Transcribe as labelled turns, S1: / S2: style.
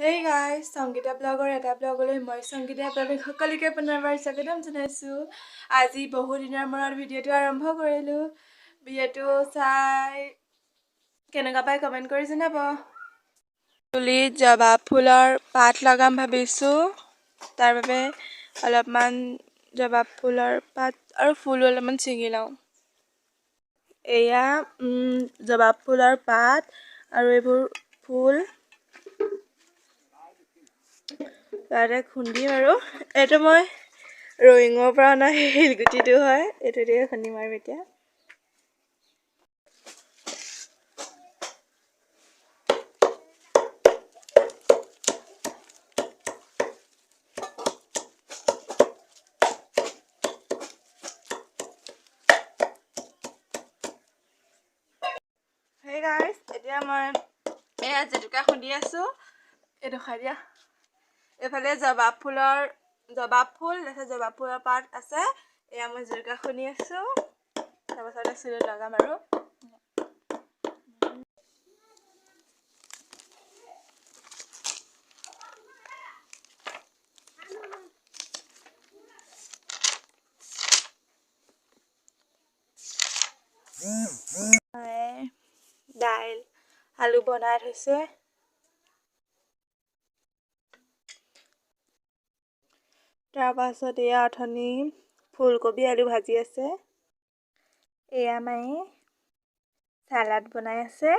S1: Hey guys, Sangeeta ব্লগৰ এটা ব্লগলৈ মই সংগীতা আপোনালোক সকলোকে পুনৰবাৰ স্বাগতম জনাইছোঁ। আজি বহু দিনৰ মূৰত ভিডিঅ'টো আৰম্ভ কৰিলোঁ। ভিডিঅ'টো চাই কেনেকুৱা পাই কমেণ্ট কৰি জনাব। চুলিত জবা ফুলৰ পাত লগাম ভাবিছোঁ, তাৰ বাবে অলপমান জবা ফুলৰ পাত আৰু ফুলো অলপমান ছিঙি লওঁ। এয়া জবা ফুলৰ পাত আৰু এইবোৰ ফুল তাতে খুন্দিম। আৰু এইটো মই ৰয়িঙৰ পৰা অনা শিলগুটিটো হয়, এইটো দিয়ে খুন্দিম। আৰু এতিয়া হেই গাইজ, এতিয়া মই এয়া জেতুকা খুন্দি আছোঁ। এই দেখুৱাই দিয়া, এইফালে জবা ফুলৰ, জবা ফুল, তাৰপিছত জবা ফুলৰ পাত আছে। এয়া মই জেতুকা খুন্দি আছোঁ, তাৰপাছতে চুলিত লগাম। আৰু দাইল আলু বনাই থৈছে। তাৰপাছত এয়া অথনি ফুলকবি আলু ভাজি আছে। এয়া মায়ে চালাড বনাই আছে।